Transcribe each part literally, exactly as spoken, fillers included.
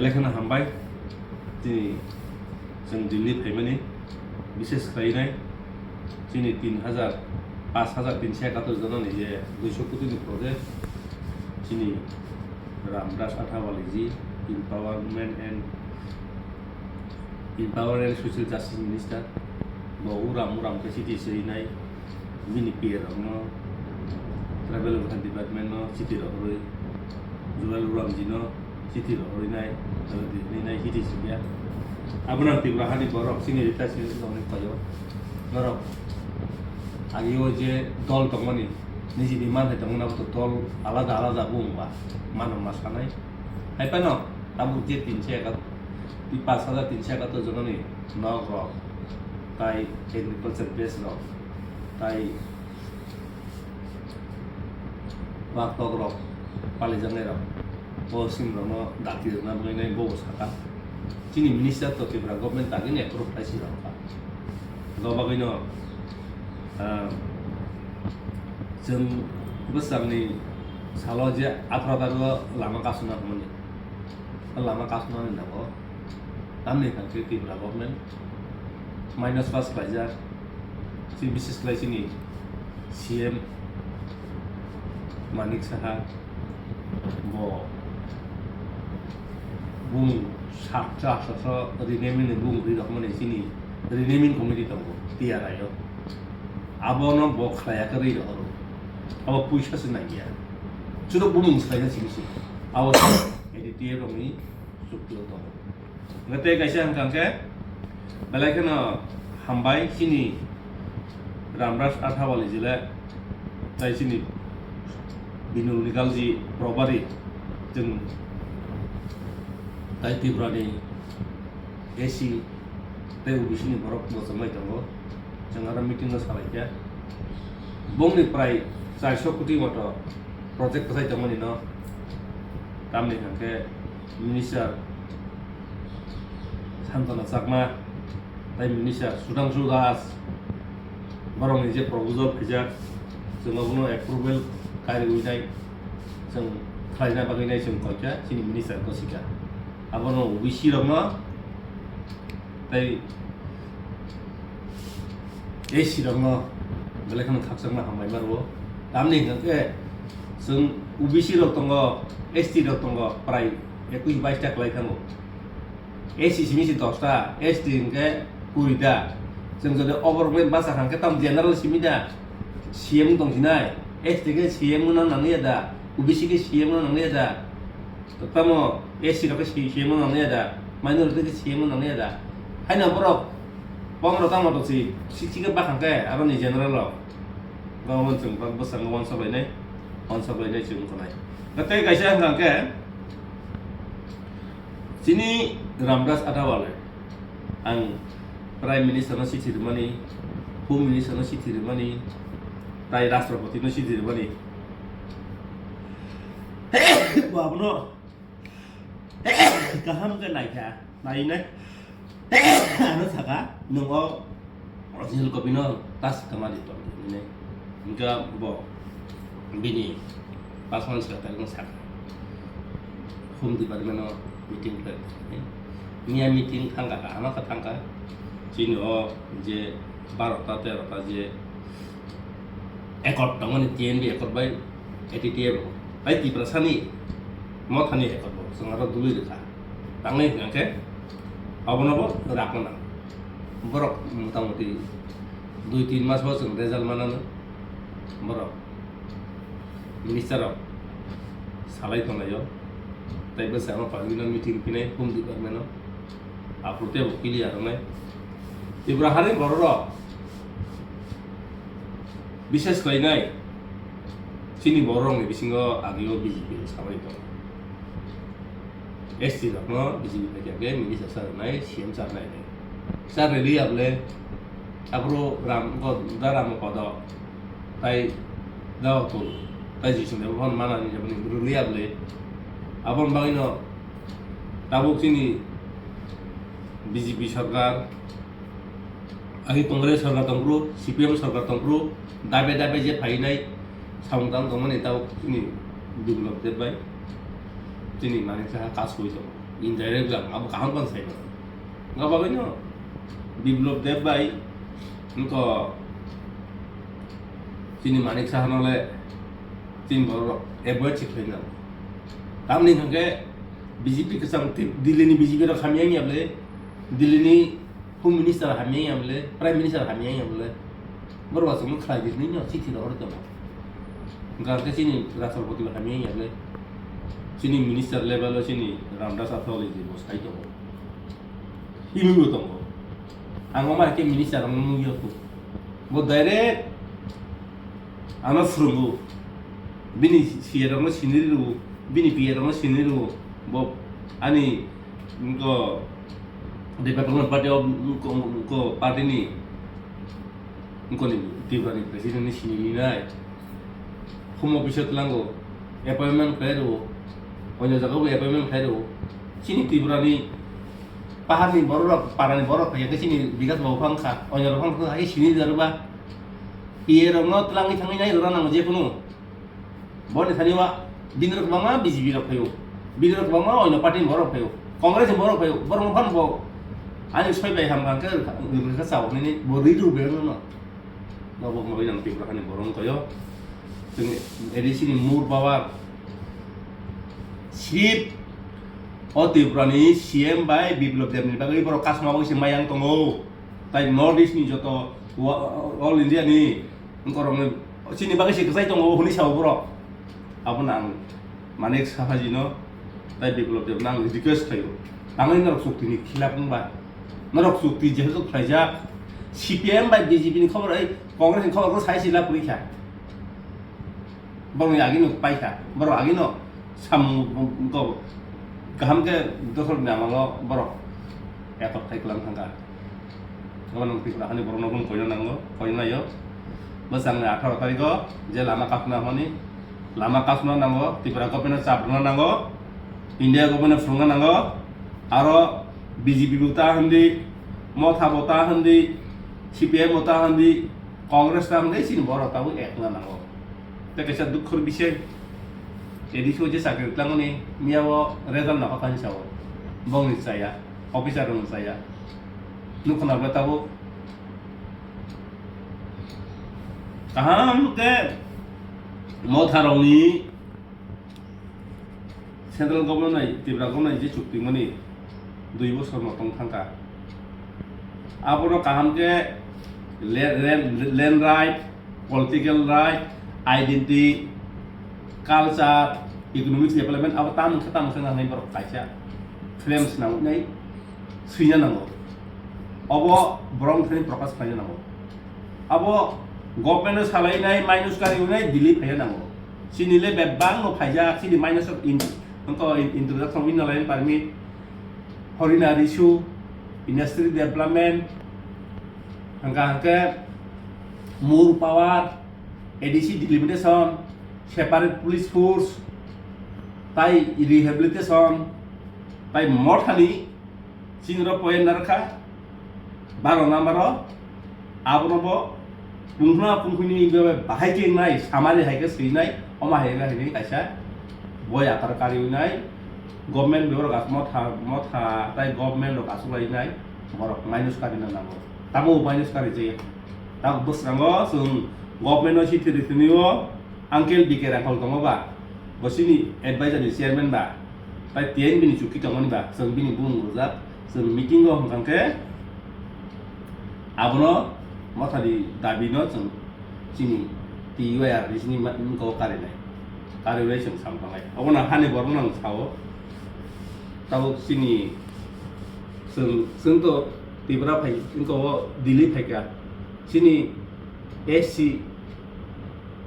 Belai kheno hambai, chini chwng Delhi phaimani, bises khlainai chini tin hajar, pash hajar tinso ekatur jonani je duiso koti ni project, chini Ramdas Athawale ji, Empowerment and Empowerment and Social Justice Minister, bo uram uram khe chiti swijnai, bini P A rokno, Tribal Welfare Department no chiti rohorwi, Jugal Uramji no chiti rohorwi nai, Jugal Uramji nai chiti swijak. Abono ang Tripura hani borok chini rita sini sini hwnwi koi o. Norok agio je dol tongmani, nijini manthai tongmani abo to dol alada alada bo wngba, mano ma sanai. Hai phano tabuk je tinso ekatur, pash hajar tinso ekatur jonani nok rok, tai agriculture base rok, tai baktok rok, palijaknai rok, bo sim rokno dati rwna bagwi nai bo saka. Chini minister to Tripura government dagini approve khai si rok kha. Abo bagwino, ah, chwng bwsakni salo je atharo tarik o lama kasuna hwnmani. O lama kasuna ni nango. Tamni hwnkhe Tripura government minus pass khlaijak. Chini bises khlai chini C M Manik Saha bo bung sakcha saksa renaming ni bung ri rokmani chini renaming committee tongo T R I o. Abono bo khlaiya khe ri rohoro. Abo puisa se nangya. Chudo bumung swlaina simi se. Abo A D T F rokni chukti o tongo. Hwnkhe tei kaisa hwnkha hwnkhe belai kheno hambai chini Ramdas Athawale jile tai chini Binul Nigalji Probari chwng tai Tripura ni A C tei O B C ni borok bo chwngbai tongo. Chwng aro meeting o salai khe bongni prai charso koti moto project kwthai tongmani no tamni hwnkhe minister Santana Chakma tei minister Sudhangshu Das borokni je proposal phaijak chwng abono approval kariwi nai chwng khlaina bagwi nai chwng koikha chini minister ko sikha. Abono O B C rokno tei A C rokno belai kheno khakchangma hambai ma rwo. Tamni hwnkha khe chwng O B C rok tongo, S T rok tongo, prai ekwis bais ta kwlai thango. A C simi se dos ta, S T hwnkhe kuri ta. Chwng jodi oborok bai basa hwnkhe tamo general simi da, C M tong sinai, S T khe C M no nangya da, O B C khe C M no nangya da. Tamo A C rok khe si-, C M no nangya da, minority khe C M no nangya da. Haino borok pondro tamo to si, si, si khe bakhang khe aroni general rok. Gabon chwng bwskango wansok lainai, wansok lainai chwng tongnai. Tei kaisa hwnkha khe chini Ramdas Athawale ang Prime Minister no chithi rwmani, Home Minister no chithi rwmani, tai Rashtrapati no chithi rwmani. Bo abono kaham khe naikha, nainai ano saka, "Nwng o original copy no ta swkang ma di," hinwi. Hwnkhe bo bini personal secretary no saka, Home Department o meeting khlai. Miya meeting thangkha, kaham khe thangkha. Chini o je barota terota je accord tongmani T N V accord bai A T T F bo. Tai Tiprasani Mothani accord bo chwng aro dului rwkha. Tangwi hwnkha khe abono bo rakna nang. Borok motamuti dui tin mas o chwng result manano. Borok minister rok salai tonglaio. Tai bwskango parliament o meeting phinai Home Department o. Aphuru tei bo clear wngnai. Tripura hani bororok, bises khlainai chini bororokni bisingo agio B J P rok sabai tongo. S T rokno B J P bai khe minister sa rwnai, C M sa rwnai hinwi. Sa rwliya bwle, aphuru Ram, da Ramapada, tai Daotul, tai Jisung Debbarma manani jaboni rwliya bwle. Aboni bagwino tabuk chini B J P sarkar, agi Congress sarkar tongphuru, C P M sarkar tongphuru, dabe dabe je phainai samung tang tongmani tabuk chini Biplab Deb bai chini Manik Saha kash hui tongo. Indirect lang, abo kaham khe sai mano. Wngkha bagwi no Biplab Deb bai wngkha chini Manik Saha no le chini borok rok avoid se khlai nang. Tamni hwnkhe B J P kwchang twi Delhi ni B J P rok hamya wngya bwle, Delhi ni Home Minister hamya wngya bwle, Prime Minister hamya wngya bwle. Borok aswk no khlai di hinwi no chithi rohor tongo. Hwnkha khe chini Rashtrapati bo hamya wngya le, chini minister level o chini Ramdas Athawale je bo sai tongo. Himwi bo tongo. Ang omo hai khe minister rok no nugwi o. Bo direct ano phwrwngo. Bini C A rok no sinwi rwo, bini P A rok no sinwi rwo. Bo ani wngkha Development Party of wngkha, wngkha party ni Wngkoni Tripura ni president ni sini ninai. Home office o tlango, appointment khlai rwo. Oino jaga bo appointment khlai rwo. Chini Tripura ni pahar ni borok rok, para ni borok rok phai khe chini Bikas babu phang kha. Oino rok phang kha, hai sini rwba. P A rok no tlangwi thangwi nai rwna nango je kunu. Boni thani wa bini rok kwbangma B J P rok phaio, bini rok kwbangma oino party ni borok phaio, Congress ni borok phaio, borok no phano bo ani soi bai ham kha khe rwkha, rwkha chao nini bo rwi rw be no. Bo bo mo yang Tripura hani borok no koyo. Chwng A D C ni mur power sip o Tripura ni C M bai Biplab Deb ni bagwi borok kasma bagwi se mayang tongo. Tai North East ni joto wa-, All India ni Borokno chini bagwi se kwchai tongo hwnwi sao borok. Abono ang Manik Sahaji no tai Biplab Deb no ang request khlaio. Tangwi norok chukti ni khilap wngba. Norok chukti jehetu khlaijak. C P M bai B J P ni khobor, ei Congress ni khobor ko sai se lab kwrwi kha. Borokni agino pai kha. Borok agino samung ko kaham khe dokhol ni amalo borok yatok thai kwlang thangkha. Obo nwng Tripura hani borokno bono koina nango, koina naio. Bwsangni atharo tarikho je lama kasuna hwnmani, lama kasuna nango, Tripura government-no chap rwna nango, India government-no phwrwngna nango, aro B J P bo ta hwndi, Motha bo ta hwndi, C P I M bo ta hwndi, Congress ta hwndi, chini borok tabuk ek wngna nango. Tei kaisa dukhor bisai, A D C o je chakri twlangmani, miyao result nokha kha hinwi sao, bongni chaya, officer rokni chaya. Nukho na bwle tabuk. Kaham khe Motha rokni central government nai Tripura government nai je chukti mani dui bosor no tong thangkha. Abono kaham khe le-, land, land right, political right, identity, culture, economic development abo tamo khe tamo khe nangnai borok kaisa frame swnamwi nai. Swina nango. Obo borok thani prokash khlaina nango. Abo government-o salainai, minus kari wnai, Delhi phaina nango. Chini le bebak no phaijak, chini minus of in-, wngkha in-, introduction winner line permit, foreign issue, industry development, hwnkha hwnkhe more power, A D C delimitation, separate police force, tai rehabilitation, tai Mothani Chini rok point narwkha, baro number o, abono bo pungkhna pungkhuni bahai khe wngnai, samari hai khe swinai, omo hai khe hinwi kaisa boi atar kariwi nai, government borok as-, Motha, Motha tai government rok achuk lai nai, borok minus karina nango, tamo minus kari je, tak bwskango chwng government no chithi rwtini o, Uncle B K Rangkhol tongo ba, bo chini advisor ni chairman ba, tai T N B ni chukti tongmani ba, chwng bini bumung rwjak, chwng meeting o hwnkha khe abono Mothani dabi no chwng chini T U I R ni sini ma-, mungko karinai, karinai chwng sam tongnai. Obono hani borok no ang sao, tabuk chini chwng, chwng to Tripura phai, wngkha o Delhi phaikha, chini S C,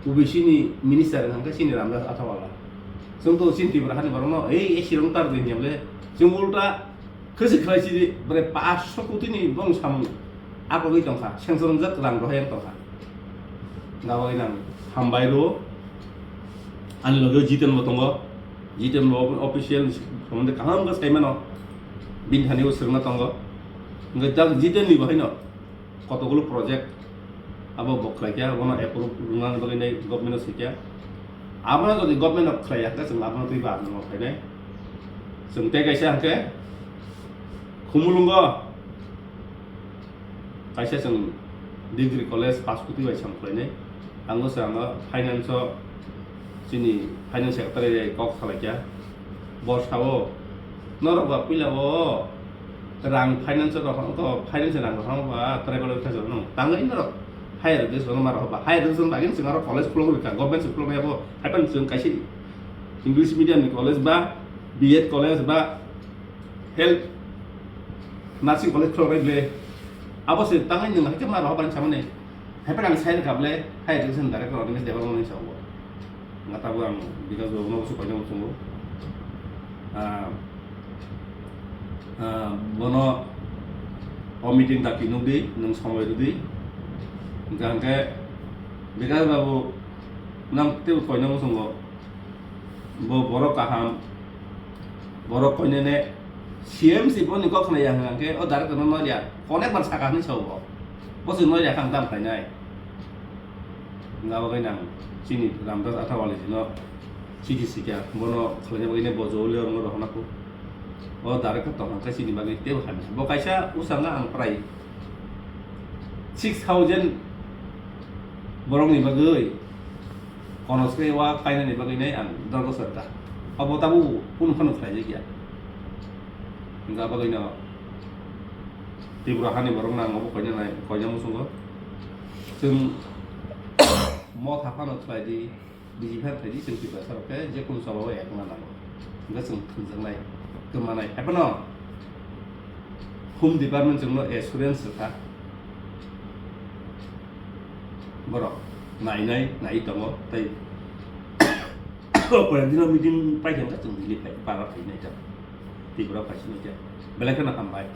O B C ni minister hwnkha khe chini Ramdas Athawala. Chwng to chini Tripura hani borokno, "Ei, S C rok tar di," hwnya bole. Chwng ulta khwsik khlai chidi, bwrwi paanch sho koti ni bong samung akolwi tongkha, sanction wngjak rang rohai tongkha. Gabagwi nang hambai rw. Ani loge Jiten bo tongo. Jiten bo official somonde kaham khe sai mano. Bini thani bo swrwngna tongo. Hwnkhe tak Jiten ni bo haino. Kotokgulo project abo bo khlai kha, abono approve rwna bagwi nai government-o swi kha. Abono jodi government-o khlai ya khe, chwng abono twi ba nang khlai nai. Chwng tei kaisa hwnkhe Khumulwngo kaisa chwng degree college pass kuti bai sam khlainai. Ang bwsa ang finance o chini finance secretary bai kok salaikha. Bo sao norok ba puila o rang finance rok hwnkhe finance rang rok hwnkhe ba tribal officer no tangwi norok higher education ma rok ba higher education bagwi chwng aro college khulok rwkha government school rok yabo haiphano chwng kaisa English medium ni college ba B Ed college ba health nursing college khulok bai ble abo se tangwi nwng haikhe ma rok ba samani. Haiphano ang sai rwkha ble, hai education director Animesh Debbarma ni sao. Nga tabuk ang Bikash Babu no bwswk koina muchungo. Ah, ah, bono o meeting daki nukdi, nwng somoi rwdi. Hwnkha hwnkhe Bikash Babu nang teibo koina muchungo. Bo borok kaham, borok koinene C M si boni kok khna ya hwnkhe o director no noya, connect bar saka hwnwi sao bo. Bo se noya kha ang tam khlainai. Nga bagwi nang chini Ramdas Athawale jino chiti sikya, bono khlaina bagwi ne bo jowli oro rohorna kho. O director tong khe chini bagwi teibo hamya. Bo kaisa usanga ang prai six thousand borokni bagwi kono swkhe wa kainani bagwi nai ang dorgo sarkha. Abo tabuk kunu phano khlaijak ya. Hwnkha bagwino Tripura hani borok nang obo koina nai, koina muchungo. Chwng motha phano khlai di, biji phano khlai di, chwng Tripura sarok khe je kunu chobao ekna nango. Hwnkhe chwng thwngjaknai, twmanai. Haiphano Home Department chwngno assurance rwkha. Borok nainai, nai tongo, tei o pore dino meeting paikha hwnkhe chwng Delhi phai, para phai nai ta. Tripura phai sinai ta. Belai kheno hambai.